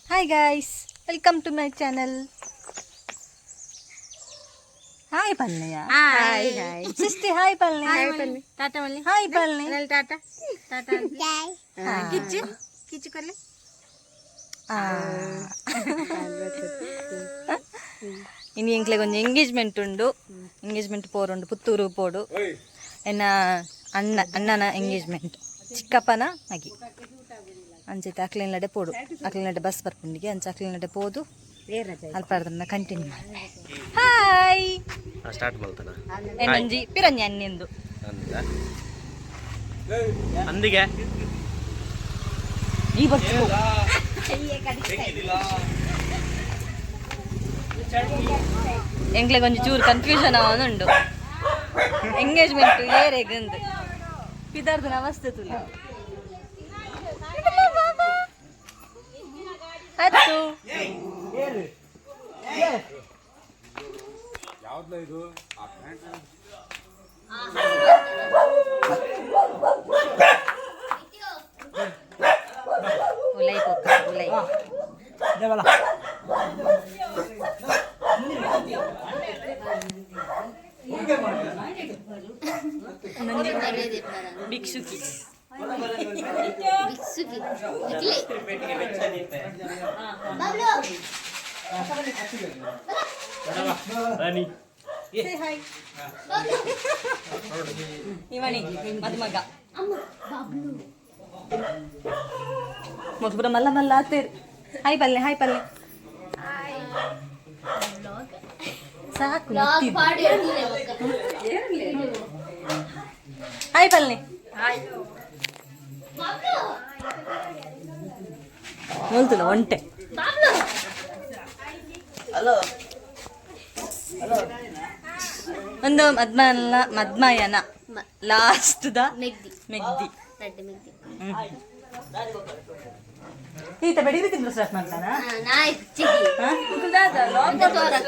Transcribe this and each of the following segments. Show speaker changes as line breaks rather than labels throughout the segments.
Hi guys, welcome to my channel. Hi ಪಲ್ಲೆಯ.
Hi hi.
ಸಿಸ್ಟಿ, hi ಪಲ್ಲೆ.
ಟಾಟಾ ಮಲ್ಲಿ.
Hi ಪಲ್ಲೆ.
ಟಾಟಾ ಟಾಟಾ. ಕಿಚ್ಚು ಕಿಚ್ಚು ಕೊಲ್ಲೆ.
ಇನಿ ಎಂಕ್ಲೆಗ್ ಒಂಜಿ ಎಂಗೇಜ್ಮೆಂಟ್ ಉಂಡು. ಎಂಗೇಜ್ಮೆಂಟ್ ಪೋರುಂಡು, ಪುತ್ತೂರು ಪೋಡು. ಎನ್ನ ಅಣ್ಣ, ಅಣ್ಣನ ಎಂಗೇಜ್ಮೆಂಟ್, ಚಿಕ್ಕಪ್ಪನ ಮಗಿ. ಅಂಚೈತೆ ಅಕ್ಲೆನ್ಲಡೆ ಪೋಡು. ಅಕ್ಲೆನ್ಲಡೆ ಬಸ್ ಬರ್ಪುಂಡಿಗೆ. ಅಂಚ ಅಕ್ಲೆನ್ಲಡೆ ಪೋದು ಅಲ್ಪ ಕಂಟಿನ್ಯೂ. ಹಾಯ್.
ಸ್ಟಾರ್ಟ್ ಮಾಡ್ತಾನ.
ಏನೊಂಜಿ ಪಿರಂಜಿ ಅನ್ನೆಂದು.
ಅಂದ ಅಂದಿಗೆ.
ಈ ಬರ್ತು. ಎಂಕ್ಲೆಗ್ ಒಂಜಿ ಚೂರು ಕನ್ಫ್ಯೂಷನ್ ಅವನುಂಡು, ಎಂಗೇಜ್ಮೆಂಟ್ ಏರೆಗಂದು. ಪಿದಾರ್ದ ಅವಸ್ಥೆ ತುಲೆ ಹತ್ತು. ಉಲೈ ಪೊಕ್ಕ ಉಲೈ. ಭಿಕ್ಷುಕಿ.
ಬಿಕ್ಸುಗಿ ಇಡ್ಲಿ. ಬಬ್ಲು.
ಬನ್ನಿ.
ಬಬ್ಲು.
ಇವನಿ ಮದುಮಗ.
ಅಮ್ಮ, ಬಬ್ಲು.
ಮೊದಲು ಮಲ್ಲ ಮಲ್ಲ ಆತೇರು. ಹಾಯ್ ಪಲ್ಲೆ, ಹಾಯ್ ಪಲ್ಲೆ. ಸಾಕು.
ಬ್ಲಾಗ್ ಪಾಡು ಇರ್ಲಿಲ್ಲ ಒಕ್ಕ.
ಹಾಯ್ ಪಲ್ಲೆ.
ಬಬ್ಲು.
ನೋಲ್ತಲ್ಲ ಒಂಟೆ.
ಬಬ್ಲು.
ಒಂದು ಮದ್ಮನ, ಮದ್ಮಯನ ಲಾಸ್ಟ್ the
ಮೆಗ್ದಿ.
ಮೆಗ್ದಿ.
ದಡ್ಡ ಮೆಗ್ದಿ.
ಈತ ಬೆಳಿಗ್ಗೆ ತಿಂಗಳು ಸ್ಟಾರ್ಟ್ ಮಾಡ್ತಾನ.
ನಾ ಹೆಚ್ಚಿಗೆ ಅಂತ ತೋರಕ.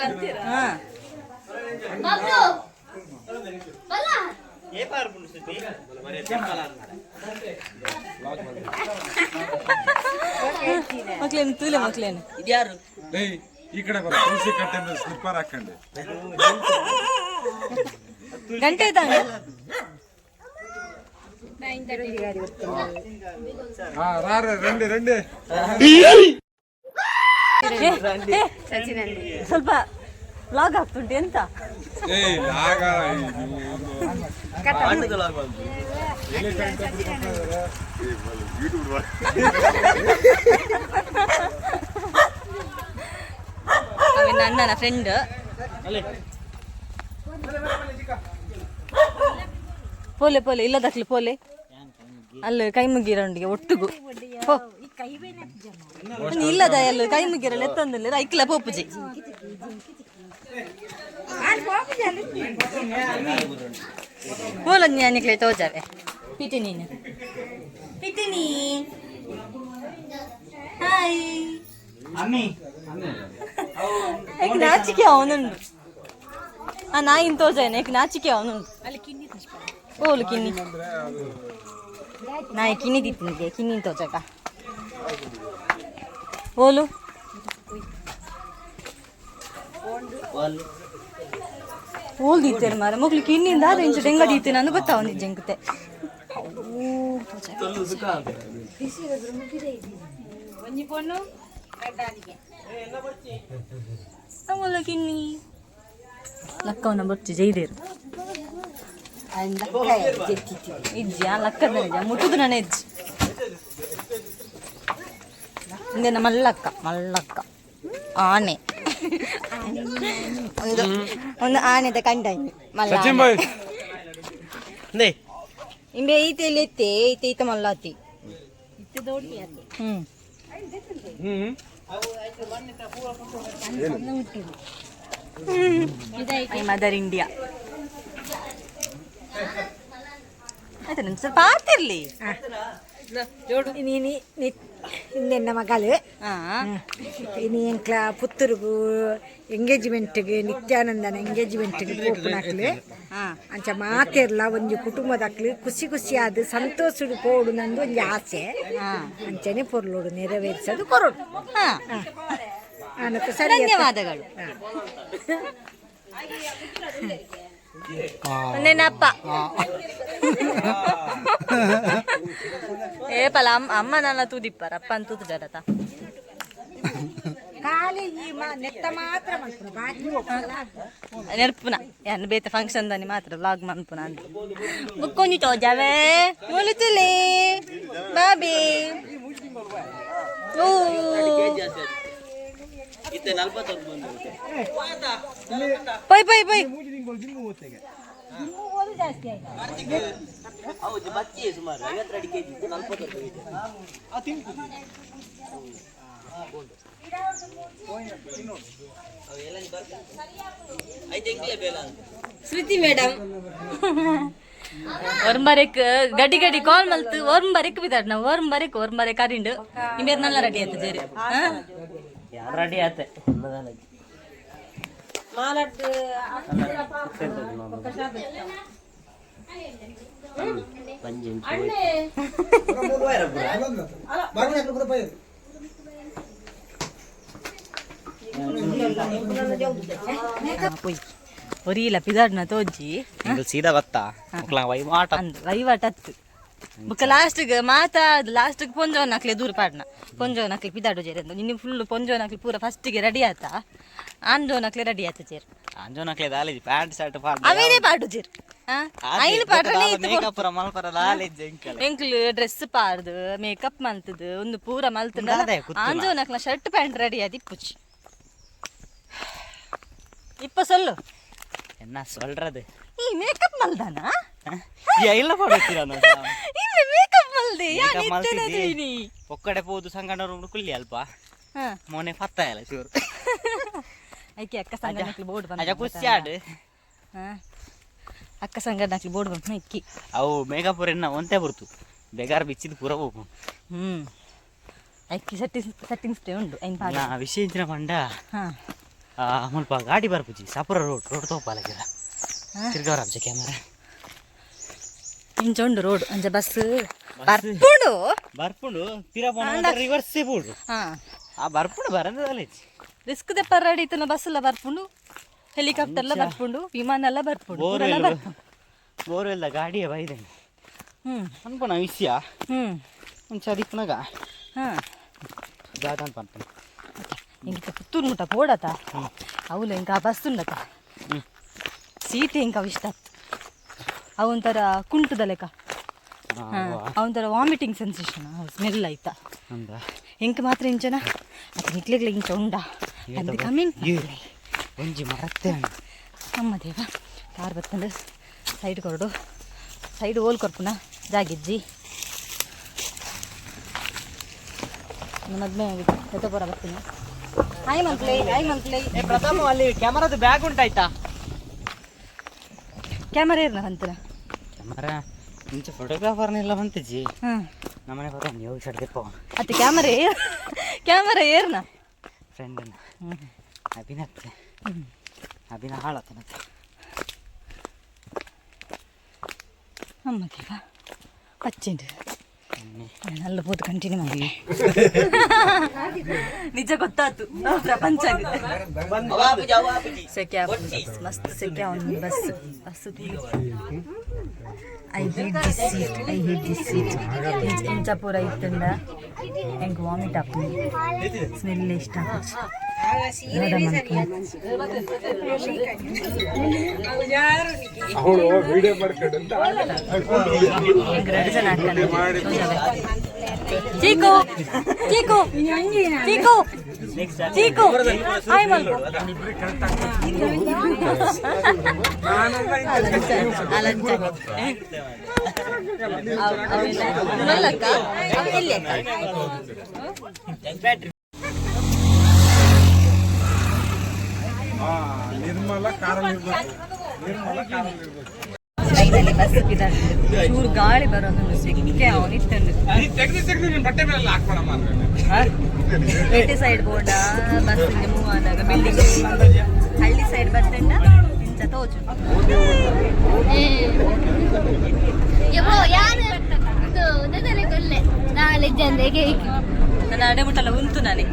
ಬಬ್ಲು ಬಲ್ಲ.
ಮಕ್ಳೇನು ತೂಲೆ ಮಕ್ಳೇನು.
ಏಯ್, ಈ ಕಡೆ ಬರ. ತುಳಸಿ ಕಟ್ಟೆ ಮೇಲೆ ಸ್ಲಿಪ್ಪರ್ ಹಾಕೊಂಡೆ.
ಗಂಟೆ ಇದ್ದಂಗ.
ಹಾ, ರಾರೆ, ರಂಡಿ ರಂಡಿ.
ಸ್ವಲ್ಪ ವ್ಲಾಗ್ ಆಗ್ತುಂಟು ಎಂತ?
ಏಯ್, ಲಾಗ. ಯೂಟ್ಯೂಬ್.
ಅವಿನ ಅಣ್ಣನ ಫ್ರೆಂಡ್. ಪೋಲೆ ಪೋಲೆ ಇಲ್ಲದಕ್ಲು ಪೋಲೆ. ಅಲ್ಲಿ ಕೈ ಮುಗಿರೊಂಡಿಗೆ ಒಟ್ಟುಗು ಪೋ. ಇಲ್ಲದ ಎಲ್ಲ ಕೈ ಮುಗಿರಲ್ಲ ಎತ್ತೊಂದಿಲ್ಲ. ಐಕ್ಲ ಪೋಪುಜಿ. ಪೋಲ ಜ್ಞಾನಿಕ್ಲೆ ತೋಜಾವೆ. ಪಿಟಿ ನೀನು, ಪಿಟಿನಿ. ಹಾಯ್. ಏಕ್ ನಾಚಿಕೆ ಅವನುಂಡು. ಆ ನಾಯಿನ್ ತೋಜಾನೆ. ಏಕ್ ನಾಚಿಕೆ ಅವನುಂಡು. ಓಲು ಕಿನ್ನಿ ನಾಯಿ ಕಿನ್ನಿ ದಿತ್ತಿನಿಗೆ. ಕಿನ್ನಿನ್ ತೋಜಾಗ ಓಲು ಓಲ್ ದೀತೇರು ಮಾರ ಮೊಗ್ಲು. ಕಿನ್ನಿಂದ ಆದ ಇಂಚು ಡೆಂಗ ದೀತೆ ನಾನು ಗೊತ್ತಾವೊಂದು ಜಂಕುತೆ. ಅವಲ್ಲ ಕಿನ್ನಿ ಲಕ್ಕವನ ಬೊಚ್ಚಿ ಜೈದೇರು ಇಜ್ಜಿ. ಆ ಲಕ್ಕದ ನಿಜ ಮುಟ್ಟುದು ನನ್ನ ಹೆಜ್ಜಿ ಇಂದೆನ ಮಲ್ಲಕ್ಕ ಮಲ್ಲಕ್ಕ. ಆನೆ ಒಂದು ಒಂದು ಆನೆದ ಕಂಡ ಮಲ್ಲ.
ಸಚಿನ್ ಭಾಯ್.
ಅಂದೆ.
ಇಂಬೆ ಈತೆ ಇಲ್ಲಿ ಎತ್ತೆ ಈತೆ ಈತ ಮಲ್ಲಾತಿ. ಹ್ಮ್.
ಹ್ಮ್.
Mother India. ಆಯ್ತು, ನಿಮ್ ಸ್ವಲ್ಪ ಆತಿರ್ಲಿ.
ನೀನಿ ಇಂದೆನ್ನ ಮಗಳು. ಇನಿ ಎಂಕ್ಲ ಪುತ್ತೂರುಗು ಎಂಗೇಜ್ಮೆಂಟ್ಗೆ, ನಿತ್ಯಾನಂದನ ಎಂಗೇಜ್ಮೆಂಟ್ಗೆ ಪೋಪುನಕ್ಲು. ಅಂಚ ಮಾತೆರ್ಲ ಒಂಜಿ ಕುಟುಂಬದಕ್ಲು ಖುಷಿ ಖುಷಿಯಾದ ಸಂತೋಷಡ್ ಪೋಡು ನಂದು ಒಂಜಿ ಆಸೆ. ಅಂಚನೆ ಪೊರ್ಲೋಡು ನೆರವೇರಿಸೋದು ಕೊರಡು. ಆನಕ ಸರಿ.
ಧನ್ಯವಾದಗಳು. ನೆನಪ್ಪ ಏಪಲ ಅಮ್ಮ ನನ್ನ ತೂದಿಪ್ಪಾರ ಅಪ್ಪ ಅಂತ ತೂತು.
ಖಾಲಿ ಈ ನೆತ್ತ ಮಾತ್ರ ಮಲ್ಪುನ, ಬಾಕಿ
ನೆರ್ಪುನ ಯಾನ್ ಬೇತೆ ಫಂಕ್ಷನ್ ದಾನಿ ಮಾತ್ರ ವ್ಲಾಗ್ ಮನ್ಪುನ ಅಂತ. ಬುಕ್ಕೊಂಜಿ ತೋಜಾವೆ ಮುಲುಚುಲಿ ಬಾಬಿ. ಓ ಪೊಯ್ ಪೊಯ್ ಪೊಯ್. ಶ್ರುತಿ ಮೇಡಮ್ ಒರ್ಂಬರೆಕ್ ಗಡಿ ಗಡಿ ಕಾಲ್ ಮಲ್ತು ಒರ್ಂಬರೆಕ್ ಬಿದಾಡ್ ನಾವು ಒರ್ಂಬರೆಕ್ ಒರ್ಂಬರೆಕ್ ಅರಿಂಡು ಇಂಬೇರ್ ನಲ್ಲ ರೆಡಿ ಆಯ್ತು ಜೇರಿ.
ಯಾರು ರೆಡಿ ಆತೆ?
ಪೊಯ್ ಒರಿಯಿಲ್ಲ ಪಿದಾಡ್ನ ತೋಜಿ.
ಸೀದಾ ಬತ್ತಾ ವೈವಾಟ.
ಅಂದ್ ವೈವಾಟ ಅತ್ತು. ಬುಕ್ಕ ಲಾಸ್ಟ್ಗೆ ಮಾತಾದ್ ಲಾಸ್ಟ್ಗೆ ಪೊಂಜೋನ್ ಹಾಕ್ಲೆ ದೂರ ಪಾಡ್ನ ಪೊಂಜೋನ್ ಹಾಕ್ಲಿ ಪಿದಾಡು ಜೇರ್ ನಿನ್ನ ಫುಲ್ ಪೊಂಜೋನ್ ಹಾಕ್ಲಿ ಪೂರ ಫಸ್ಟಿಗೆ ರೆಡಿ ಆತ, ಆಂಜೋನ್ ಹಾಕ್ಲೆ ರೆಡಿ ಆತ ಜೇರ್.
ಅಂಜೋನಕ್ಲೆ ದಾಲೇಜಿ ಪ್ಯಾಂಟ್ ಶರ್ಟ್ ಪಾಡ್.
ಅವೇನೇ ಪಾಡು ಜೇರ್. ಐನು ಪಾಡ್ರನೇ ಇತ್ತು.
ಮೇಕಪ್ ಮಲ್ಪರ ದಾಲೇಜ್ ಎಂಕಲ್.
ಎಂಕ್ಲು ಡ್ರೆಸ್ ಪಾರ್ದು ಮೇಕಪ್ ಮಲ್ತದು ಒಂದು ಪೂರ ಮಲ್ತದ.
ಅದೇ ಕುತ್ತುನ.
ಆಂಜೋನ್ ಹಾಕ್ಲ ಶರ್ಟ್ ಪ್ಯಾಂಟ್ ರೆಡಿ ಆದಿ ಪುಚ್ಚಿ ಇಪ್ಪ ಸೊಲ್ಲು.
ಎನ್ನ ಸೊಲ್ರದು?
ಈ ಮೇಕಪ್ ಮಲ್ದಾನ?
ಇಲ್ಲ ಪಾಡುತ್ತೀರ.
ಇಲ್ಲ ಮೇಕಪ್ ಮಲ್ದೆ ಯಾನ್.
Makeup
ಇತ್ತೆನೆ
ಮಲ್ತಿದ್ದಿ.
ನೀ
ಒಕ್ಕಡೆ ಪೋದು ಸಂಗಡ ಕುಲ್ಲಿ ಅಲ್ಪ. ಮೊನ್ನೆ ಪತ್ತ ಇಲ್ಲ ಚೂರು.
ಐಕೆ ಅಕ್ಕ ಸಂಗಡ ಬೋರ್ಡ್ ಬಂದ.
ಅಜ ಖುಷಿ ಆಡು.
ಅಕ್ಕ ಸಂಗಡ ನಕ್ಲಿ ಬೋರ್ಡ್ ಬಂದ ಇಕ್ಕಿ.
ಅವು ಮೇಕಪ್ ಎನ್ನ ಒಂತೆ ಬರ್ತು ಬೇಗಾರ ಬಿಚ್ಚಿದ್ ಪೂರ ಹೋಗು.
ಐಕ್ಕಿ ಸೆಟ್ಟಿಂಗ್ ಸೆಟ್ಟಿಂಗ್ ಸ್ಪ್ರೇ ಉಂಡು ಐನ್ ಪಾಡ.
ನಾ ವಿಶೇಷ ಪಂಡ ಮುಲ್ಪ ಗಾಡಿ ಬರ್ಪುಜಿ ಸಪುರ ರೋಡ್ ರೋಡ್ ತೋಪಾಲಗಿರ ತಿರ್ಗವರ ಕ್ಯಾಮರಾ.
ಇಂಚ ಉಂಡು ರೋಡ್, ಅಂಚ ಬಸ್ ಬರ್ಪುಂಡು.
ಬರ್ಪುಂಡು, ಪಿರ ಪೋಣ ರಿವರ್ಸ್ ಪೋಡು. ಆ ಬರ್ಪುಂಡು ಬರಂದದಲ್ಲ.
ರಿಸ್ಕ್ ದೆಪ್ಪರ ರೆಡಿ ಇತ್ತನ, ಬಸ್ ಎಲ್ಲ ಬರ್ಪುಂಡು, ಹೆಲಿಕಾಪ್ಟರ್ ಎಲ್ಲ ಬರ್ಪುಂಡು, ವಿಮಾನ ಎಲ್ಲ ಬರ್ಪುಂಡು, ಪೂರೆಲ್ಲ
ಬೋರ್ವೆಲ್
ಬರ್ಪುಂಡು.
ಬೋರ್ವೆಲ್ ಗಾಡಿಯ ಬೈದೆ ಅನ್ಪುನ ವಿಷಯ. ಒಂಚ ದಿಪ್ಪುನಗ ಜಾತ ಅನ್ಪ ಅನ್ಪುನ.
ಇಂಕ ಪುತ್ತೂರು ಮುಟ್ಟ ಪೋಡತ ಅವಳು ಇಂಕ ಆ ಬಸ್ ಉಂಡತ ಸೀಟ್ ಇಂಕ ಅವು ಇಷ್ಟ ಅವೊಂಥರ ಕುಂಟದ ಲೆಕ್ಕ, ಅವೊಂಥರ ವಾಮಿಟಿಂಗ್ ಸೆನ್ಸೇಷನ್ ಸ್ಮೆಲ್ ಆಯ್ತಾ.
ಅಂದ.
ಇಂಕ ಮಾತ್ರ ಇಂಚನ ಅದು ನಿಕ್ಲೆಗ್ಲೆ ಇಂಚ ಉಂಡ ಅಂದ್ ಕಮೆಂಟ್.
ಒಂಜಿ ಮರತ್ತೆ.
ಅಮ್ಮ ದೇವ, ಕಾರ್ ಬತ್ತಂದು ಸೈಡ್ ಕೊರಡು, ಸೈಡ್ ಓಲ್ ಕೊರ್ಪುನ ಜಾಗಿಜ್ಜಿ. ಮದ್ಮೆ ಪೂರ ಬರ್ತೀನಿ. ಹಾಯ್ ಮಲ್ಪ್ಲೈ, ಹಾಯ್ ಮಲ್ಪ್ಲೈ.
ಪ್ರಥಮ ಅಲ್ಲಿ ಕ್ಯಾಮರಾದ ಬ್ಯಾಗ್ ಉಂಟಾಯ್ತಾ?
ಕ್ಯಾಮರಾ ಇರ್ನ ಅಂತರ.
ಕ್ಯಾಮರಾ ಮುಂಚೆ ಫೋಟೋಗ್ರಾಫರ್ನೆಲ್ಲ ಬಂತಿಜ್ಜಿ. ನಮ್ಮನೆ ಪಕ್ಕ ನೀವು ಶರ್ಟ್ ತಿಪ್ಪೋ.
ಅತ್ತೆ ಕ್ಯಾಮರಾ ಏರ್, ಕ್ಯಾಮರಾ ಏರ್ನ?
ಫ್ರೆಂಡ್ ಅಭಿನತ್ ಅಭಿನ ಹಾಳತ್ತನತ್ತೆ.
ಅಮ್ಮ ದೇವ, ಪಚ್ಚಿಂಡು ಅಲ್ಲ ಬೋದು ಕಂಟಿನ್ಯೂ ಮಾಡಿ. ನಿಜ ಗೊತ್ತಾತು ಪ್ರಪಂಚ ಸೆಕೆ ಆಪುಂಡು. ಮಸ್ತ್ ಸೆಕೆ ಒಂದು bus bus. I hate this seat, I hate this seat. ಇಂಚ ಪೂರ ಇತ್ತಂಡ ಎಂಕ್ ವಾಮಿಟ್ ಆಪುಂಡು, ಸ್ಮೆಲ್ ಇಷ್ಟ ಆಪುಜಿ.
ಅವಳು ವಿಡಿಯೋ ಮಾಡ್ಕೊಂಡು.
ಎರಡು ಜನ ಅಕ್ಕನ. ಚೀಕು ಚೀಕು ಚೀಕು ಚೀಕು ಹಾಯ್ ಮಲ್ಕೊ. ಅಲಂಚ ಮಲ್ಲಕ್ಕ ಅವ ಎಲ್ಲಿ ಅಕ್ಕ?
ಹಾ, ನಿರ್ಮಲ ಕಾರಲ್ಲಿ ಇರ್ಬೇಕು, ನಿರ್ಮಲ ಕಾರಲ್ಲಿ ಇರ್ಬೇಕು.
ಫೈನಲಿ ಬಸ್ ಚೂರು ಗಾಳಿ ಬರೋದೊಂದು ಸಿಕ್ಕೆ ಅವನಿತ್ತಂದು.
ನೀ ತೆಗ್ದು ತೆಗ್ದು ನಿನ್ ಬಟ್ಟೆ ಮೇಲೆ ಹಾಕ್ಬೇಡಮ್ಮ ಅಂದ್ರೆ.
ಪೇಟೆ ಸೈಡ್ ಬೋರ್ಡ ಬಸ್ ಮೂವ್ ಆದಾಗ ಬಿಲ್ಡಿಂಗ್, ಹಳ್ಳಿ ಸೈಡ್ ಬರ್ತಂಡ. ಅಂಚ ತೋಜು.
ಯಬ್ಬೋ ಯಾರು ಇದು ಉಂದೆದಲೆ ಕೊಲ್ಲೆ ನಾಳೆ ಜನರಿಗೆ.
ನನ್ನ ಅಡೆ ಮುಟ್ಟಲ್ಲ ಉಂತು ನಾನೇ.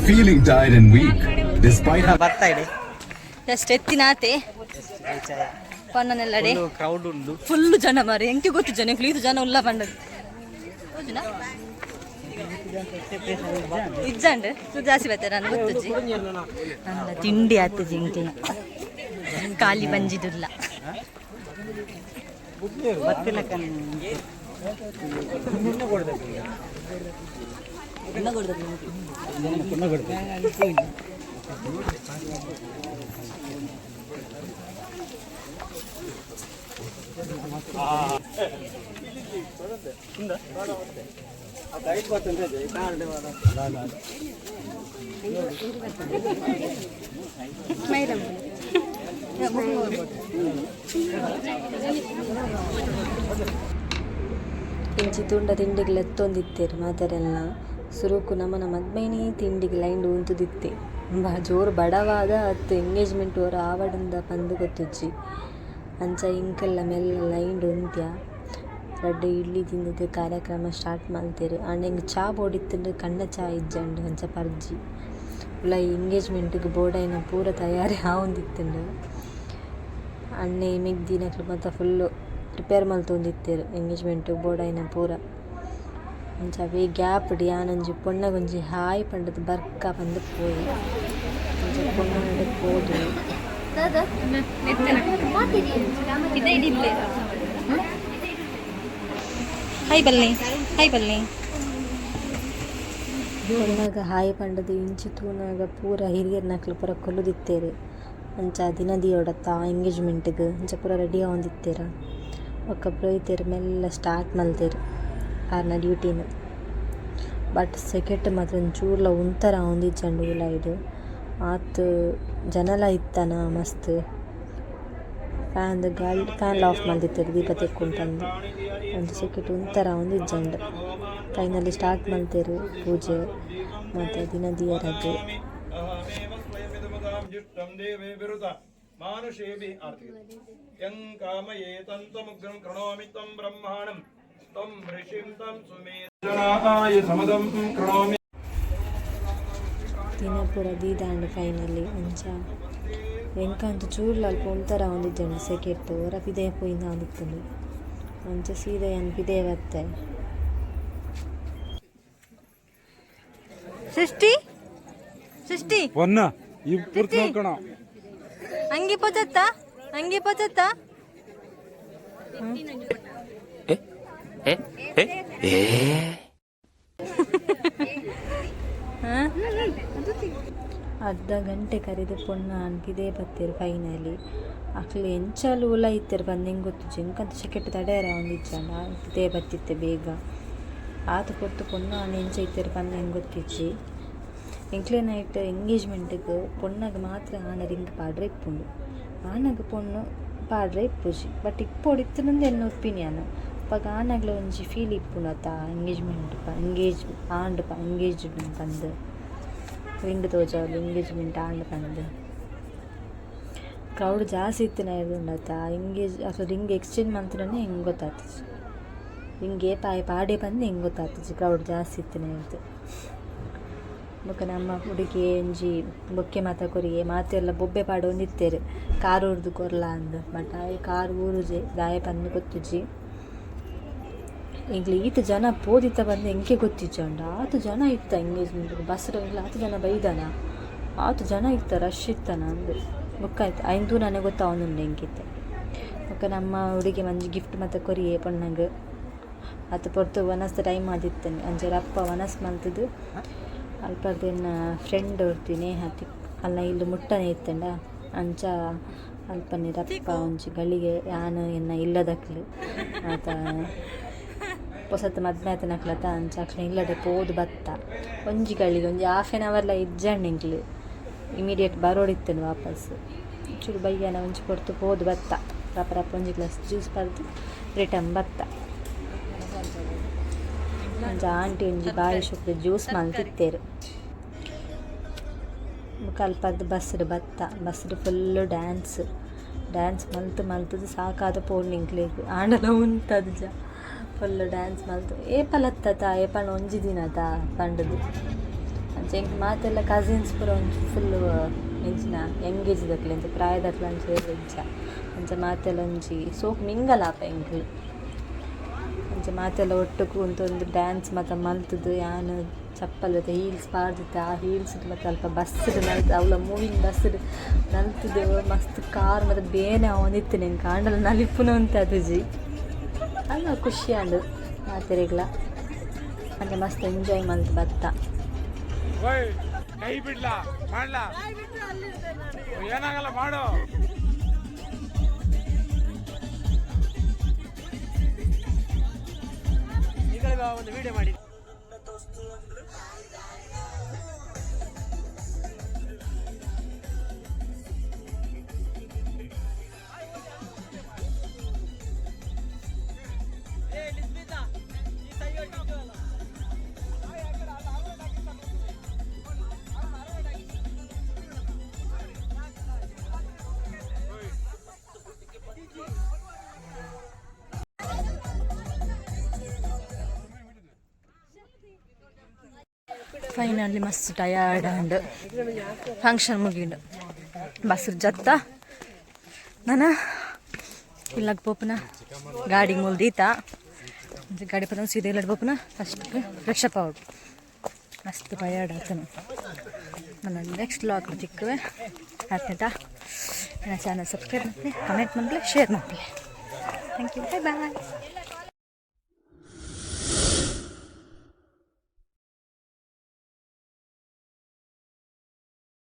Feeling tired and weak, despite having
ಬರ್ತಾ ಇದೆ.
ಜಸ್ಟ್ ಎತ್ತಿನಾತೆ ಪಣ್ಣನೆಲ್ಲಡೆ.
ಕ್ರೌಡ್ ಉಂಡು.
ಫುಲ್ ಜನ ಮಾರಿ, ಎಂಕೆ ಗೊತ್ತು ಜನ ಇದು ಜನ ಉಲ್ಲ ಪಂಡದು ತೋಜುನಾ? ಇಜ್ಜಂಡ್ ಜಾಸ್ತಿ ಬರ್ತಾರೆ ನಾನು ಗೊತ್ತುಜ್ಜಿ ಅಲ್ಲ. ತಿಂಡಿ ಆತು ಜಿಂಕಿನ ಖಾಲಿ ಬಂಜಿದುಲ್ಲ.
ಬರ್ತಿಲ್ಲ.
ಇಂಚಿ ತುಂಡ ತಿಂಡಿಗೆ ಲೆತ್ತೊಂದಿತ್ತೇರು ಮಾತೆರೆಲ್ಲ. ಸುರುಕು ನಮನ ಮದ್ಮೈನೇ ತಿಂಡಿಗೆ ಲೈನ್ಡ್ ಉಂತುದಿತ್ತೆ. ಬಾ ಜೋರು ಬಡವಾದ ಅತ್ತು ಎಂಗೇಜ್ಮೆಂಟ್ ಓರ ಆವಡಂದ ಪಂದ್ ಗೊತ್ತುಜ್ಜಿ. ಅಂಚ ಇಂಕೆಲ್ಲ ಮೆಲ್ಲ ಲೈನ್ಡ್ ಉಂತ್ಯ. ರಡ್ಡ್ ಇಡ್ಲಿ ತಿಂದುದು ಕಾರ್ಯಕ್ರಮ ಸ್ಟಾರ್ಟ್ ಮಲ್ತೆರ್. ಆಂಡ ಎಂಕ್ ಚಾ ಬೋಡಿತ್ತುಂಡು, ಕಣ್ಣ ಚಾ ಇಜ್ಜಂಡ್, ಅಂಚ ಪರ್ಜಿ. ಉಲಾಯಿ ಎಂಗೇಜ್ಮೆಂಟ್ಗ್ ಬೋಡಾಯಿನ ಪೂರ ತಯಾರಿ ಆವೊಂದಿತ್ತುಂಡು. ಅಣ್ಣೆ ಮೆಗ್ದಿನಕ್ಲು ಮಾತ ಫುಲ್ಲು ಪ್ರಿಪೇರ್ ಮಲ್ತೊಂದಿತ್ತೆರ್ ಎಂಗೇಜ್ಮೆಂಟ್ ಬೋಡಾಯಿನ ಪೂರ. ಅಂಚ ಅವೇ ಗ್ಯಾಪ್ ಡ್ ಯಾನೊಂಜಿ ಪೊಣ್ಣಗೊಂಜಿ ಹಾಯ್ ಪಂಡುದು ಬರ್ಕ ಪಂದ್ ಪೋಯೆ. ಅಂಚ ಪೊಣ್ಣನಡೆ ಪೋದು
ದಾದಾ
ಇದೆ ಇಡ್ಲಿ. ಹಾಯ್ ಬಲ್ನಿ, ಹಾಯ್ ಬಲ್ನಿ.
ಪೊಣ್ಣಗ್ ಹಾಯ್ ಪಂಡುದು ಇಂಚಿ ತೂನಗ ಪೂರ ಹಿರಿಯರ್ನಕ್ಲು ಪೂರ ಕುಲ್ಲುದಿತ್ತೆರ್. ಅಂಚ ದಿನ ದೀವೊಡತ್ತ ಎಂಗೇಜ್ಮೆಂಟ್ಗ್ ಅಂಚ ಪೂರ ರೆಡಿ ಆವೊಂದಿತ್ತೆರ್. ಬೊಕ್ಕ ಪುರೋಹಿತೆರ್ ಮೆಲ್ಲ ಸ್ಟಾರ್ಟ್ ಮಲ್ತೆರ್ ಆರ್ನ ಡ್ಯೂಟಿನ್. ಬಟ್ ಸೆಕೆಟ್ ಮಾತ್ರ ಒಂಚೂರ್ಲ ಉಂತರ ಆವೊಂದಿಜ್ಜಂಡ್ ಉಲಾಯಿಡ್. ಆತ್ ಜನಲ ಇತ್ತನ ಮಸ್ತ್. ಫ್ಯಾನ್ ದ ಗಾಳಿ ಫ್ಯಾನ್ ಲ ಆಫ್ ಮಲ್ದಿತ್ತೆರ್ ದೀಪ ತೆಕ್ಕುಂಡು ಪಂದ್. ಒಂಜಿ ಸೆಕೆಟ್ ಉಂತರ ಆವೊಂದಿಜ್ಜಂಡ್. ಫೈನಲಿ ಸ್ಟಾರ್ಟ್ ಮಲ್ತೆರ್ ಪೂಜೆ ಮಾತ ದಿನ ದೀಯೆರೆಗ್.
ಮಾನುಷೇಭಿ ಯಂ ಕಾಮಯೇತಂತಮುಗ್ರಂ ಕೃಣೋಮಿ ತ್ವಂ ಬ್ರಹ್ಮಾಣಂ ತ್ವಂ ಋಷಿಂ ತ್ವಂ ಸುಮೇಧನಾಯ ಸಮದಂ ಕೃಣೋಮಿ.
ದಿನ ಪೂರ ದೀದಾಂಡ್ ಫೈನಲಿ. ಅಂಚ ಎಂಕಂತು ಚೂರ್ಲ ಅಲ್ಪ ಉಂತರ ಆವೊಂದಿಜ್ಜಂಡ್ ಸೆಕೆಟ್. ಒರ ಪಿದಯಿ ಪೋಯಿಂದ ಆವೊಂದಿತ್ತುಂಡು. ಅಂಚ ಸೀದಾ ಯಾನ್ ಪಿದಯಿ ಬತ್ತೆ.
ಸೃಷ್ಟಿ, ಸೃಷ್ಟಿ.
പൊന്ന ഈ പുറത്ത് നോക്കണോ?
ಅಂಗಿ ಪೋಚತ್ತ, ಅಂಗಿ ಪೋಚತ್ತ.
ಅರ್ಧ ಗಂಟೆ ಕರಿದು ಪೊಣ್ಣ ಆನ್ ಪಿದಯಿ ಬತ್ತೆರ್ ಫೈನಲಿ. ಅಕ್ಲು ಎಂಚಲ ಉಲಾಯಿ ಇತ್ತೆರ್ ಪಂದ್ ಎಂಕ್ ಗೊತ್ತುಜ್ಜಿ. ಎಂಕಂತ ಸೆಕೆಟ್ ತಡೆಯರೆ ಆವೊಂದಿಜ್ಜಂಡ್ ಆನ್ ಪಿದಯಿ ಬತ್ತಿತ್ತೆ ಬೇಗ. ಆತ್ ಪೊರ್ತು ಪೊಣ್ಣು ಆನ್ ಎಂಚ ಇತ್ತೆರ್ ಪಂದ್ ಎಂಕ್ ಗೊತ್ತಿಜ್ಜಿ. ಎಂಕ್ಲೆನ ಐಟ್ ಎಂಗೇಜ್ಮೆಂಟ್ಗ್ ಪೊಣ್ಣಗ್ ಮಾತ್ರ ಆಣ ರಿಂಗ್ ಪಾಡ್ರೆ ಇಪ್ಪುಂಡು, ಆಣಗ್ ಪೊಣ್ಣು ಪಾಡ್ರೆ ಇಪ್ಪುಜಿ. ಬಟ್ ಇಪ್ಪೊಡು ಇತ್ತುಂಡು ಎನ್ನ ಒಪಿನಿಯನ್. ಅಪಗ ಆಣಗ್ಲ ಒಂಜಿ ಫೀಲ್ ಇಪ್ಪುಂಡು ಅತ್ತ, ಎಂಗೇಜ್ಮೆಂಟ್ ಎಂಗೇಜ್ ಆಂಡ್ ಎಂಗೇಜ್ಡ್ ಪಂದ್, ರಿಂಗ್ ತೋಜಾವೊಲಿ ಎಂಗೇಜ್ಮೆಂಟ್ ಆಂಡ್ ಪಂದ್. ಕ್ರೌಡ್ ಜಾಸ್ತಿ ಇತ್ತಿನ ಉಂಡತ್ತ, ಎಂಗೇಜ್ ಅಕ್ಲು ರಿಂಗ್ ಎಕ್ಸ್ಚೇಂಜ್ ಮಲ್ತಿನನೆ ಎಂಕ್ ಗೊತ್ತಾತಿಜಿ. ರಿಂಗ್ ಏಪ ಆಯೆ ಪಾಡೆ ಪಂದ್ ಎಂಕ್ ಗೊತ್ತಾತಿಜಿ, ಕ್ರೌಡ್ ಜಾಸ್ತಿ ಇತ್ತಿನ. ಬೊಕ ನಮ್ಮ ಹುಡುಗಿ ಒಂಜಿ ಬೊಕ್ಕೆ ಮಾತ ಕೊರಿಯೆ. ಮಾತೆರ್ಲ ಬೊಬ್ಬೆ ಪಾಡೊಂದಿತ್ತೆರ್ ಕಾರ್ ಊರ್ದು ಕೊರ್ಲ ಅಂದ್. ಬಟ್ ಆಯೆ ಕಾರ್ ಊರುಜೆ, ದಾಯೆ ಪಂದ್ ಗೊತ್ತುಜ್ಜಿ. ಎಂಕ್ಲೆ ಈತ್ ಜನ ಪೋದಿತ್ತ ಪಂದ್ ಎಂಕೆ ಗೊತ್ತಿಜ್ಜಂಡ. ಆತ್ ಜನ ಇತ್ತ ಎಂಗೇಜ್ಮೆಂಟ್. ಬಸ್ ಆತ್ ಜನ ಬೈದನ, ಆತ್ ಜನ ಇತ್ತ, ರಶ್ ಇತ್ತನ ಅಂದ್. ಬೊಕ್ಕ ಆಯ್ತು, ಐನ್ ತೂನನೆ ಗೊತ್ತಾವೊಂದುಂಡು ಎಂಕಿತ್ತೆ. ಬೊಕ್ಕ ನಮ್ಮ ಹುಡುಗಿ ಒಂಜಿ ಗಿಫ್ಟ್ ಮಾತ ಕೊರಿಯೆ ಪೊಣ್ಣಗ್. ಆತ್ ಪೊರ್ತು ವನಸ್ದ ಟೈಮ್ ಆದಿತ್ತನೆ. ಅಂಚ ರಪ್ಪ ವನಸ್ ಮಲ್ತುದು ಅಲ್ಪರ್ದ್ ಎನ್ನ ಫ್ರೆಂಡ್ ಒರ್ತಿ ನೇಹ ತಿಕ್ ಅಲ್ನ ಇಲ್ಲ್ ಮುಟ್ಟನೆ ಇತ್ತುಂಡ. ಅಂಚ ಅಲ್ಪನೆ ರಪ್ಪ ಒಂಜಿ ಗಳಿಗೆ ಯಾನ್ ಎನ್ನ ಇಲ್ಲದಕ್ಲು ಮಾತ ಪೊಸತ್ ಮದ್ಮೆ ಆತಿನಕ್ಲತ, ಅಂಚ ಅಕ್ಲ್ನ ಇಲ್ಲಡೆ ಪೋದು ಬತ್ತ. ಒಂಜಿ ಗಳಿಗೆ ಒಂಜಿ ಹಾಫ್ ಆನ್ ಅವರ್ಲ ಇಜ್ಜಂಡ್ ಎಂಕ್ಲು. ಇಮಿಡಿಯೇಟ್ ಬರೋಡಿತ್ತುಂಡು ವಾಪಸ್. ಚೂರು ಬಯ್ಯನ ಒಂಜಿ ಪೊರ್ತು ಪೋದು ಬತ್ತ. ರಪ್ಪ ರಪ್ಪ ಒಂಜಿ ಗ್ಲಾಸ್ ಜ್ಯೂಸ್ ಪರ್ದು ರಿಟರ್ನ್ ಬತ್ತ. ಒಂಜಿ ಆಂಟಿ ಒಂಜಿ ಬಾರಿ ಶೋಕುದ ಜ್ಯೂಸ್ ಮಲ್ತಿತ್ತೆರ್. ಬೊಕ ಬೊಕ್ಕ ಅಲ್ಪದ್ದು ಬಸ್ಡ್ ಬತ್ತ ಬಸ್ಡ್ ಫುಲ್ಲು ಡ್ಯಾನ್ಸ್ ಡ್ಯಾನ್ಸ್ ಮಲ್ತ್ ಮಲ್ತುದು ಸಾಕಾದ ಪೋಂಡು ಎಂಕ್ಲೆಗ್ ಆಂಡಲ ಉಂತದುಜ ಫುಲ್ಲು ಡ್ಯಾನ್ಸ್ ಮಲ್ತು ಏಪಲತ್ತತ ಏಪನ ಒಂಜಿ ದಿನತ ಪಂಡುದು ಅಂಚ ಎಂಕ್ ಮಾತೆಲ್ಲ ಕಸಿನ್ಸ್ ಪೂರ ಒಂಜಿ ಫುಲ್ಲು ಎಂಚಿನ ಎಂಗೇಜ್ ದಕ್ಲೆ ಎಂಚ ಪ್ರಾಯದಕ್ಲೆ ಅಂಚ ಇಜ್ಜ ಅಂಚ ಮಾತೆಲ್ಲ ಒಂಜಿ ಸೋಕು ಮಿಂಗಲ್ ಆಪ ಎಂಕ್ಲು ಅಂಚ ಮಾತೆಲ್ಲ ಒಟ್ಟುಗು ಉಂತೊಂದು ಡ್ಯಾನ್ಸ್ ಮಾತ ಮಲ್ತುದು ಯಾನ್ ಚಪ್ಪಲ್ ಹೀಲ್ಸ್ ಪಾಡ್ದಿತ್ತೆ ಆ ಹೀಲ್ಸ್ ಮತ್ತು ಅಲ್ಪ ಬಸ್ಡ್ ನಲ್ತು ಅವ್ಲ ಮೂವಿಂಗ್ ಬಸ್ಡ್ ನಲ್ತುದು ಮಸ್ತ್ ಕಾರ್ ಮತ್ತು ಬೇನೆ ಆವೊಂದಿತ್ತು ಎಂಕ್ ಆಂಡಲ ನಲಿಪುನ ಉಂತುಜಿ ಅಲ್ಲ ಖುಷಿ ಆಂಡ್ ಮಾತೆರೆಗ್ಲ ಅಂಚ ಮಸ್ತ್ ಎಂಜಾಯ್ ಮಲ್ತ್ ಬತ್ತ.
ಓಯ್, ಕೈ ಬಿಡ್ಲಾ ಮಾಡ್ಲಾ? ಏನಾಗಲ್ಲ, ಮಾಡು.
ಒಂದು ವಿಡಿಯೋ ಮಾಡಿ.
ಫೈನಲಿ ಮಸ್ತ್ ಟಯರ್ಡ್ ಆಂಡ್. ಫಂಕ್ಷನ್ ಮುಗಿಂಡು, ಬಸ್ ಜತ್ತ. ನಾನ ಇಲ್ಲಾಗ ಪೋಪುನ ಗಾಡಿ ಮೂಲ ದೀತ. ಗಾಡಿ ಪದ ಸೀದಾ ಇಲ್ಲಡ್ ಪೋಪುನ. ಫಸ್ಟ್ ಫ್ರೆಶ್ ಅಪ್ ಆವಡು. ಮಸ್ತ್ ಟಯರ್ಡ್ ಆತನು. ನನ್ನ ನೆಕ್ಸ್ಟ್ ವ್ಲಾಗ್ ತಿಕ್ಕುವೆ. ಆಯ್ತಾ? ನನ್ನ ಚಾನಲ್ ಸಬ್ಸ್ಕ್ರೈಬ್ ಮಾಡಿ, ಕಮೆಂಟ್ ಮಾಡಲಿ, ಶೇರ್ ಮಾಡಲಿ. Thank you, bye bye.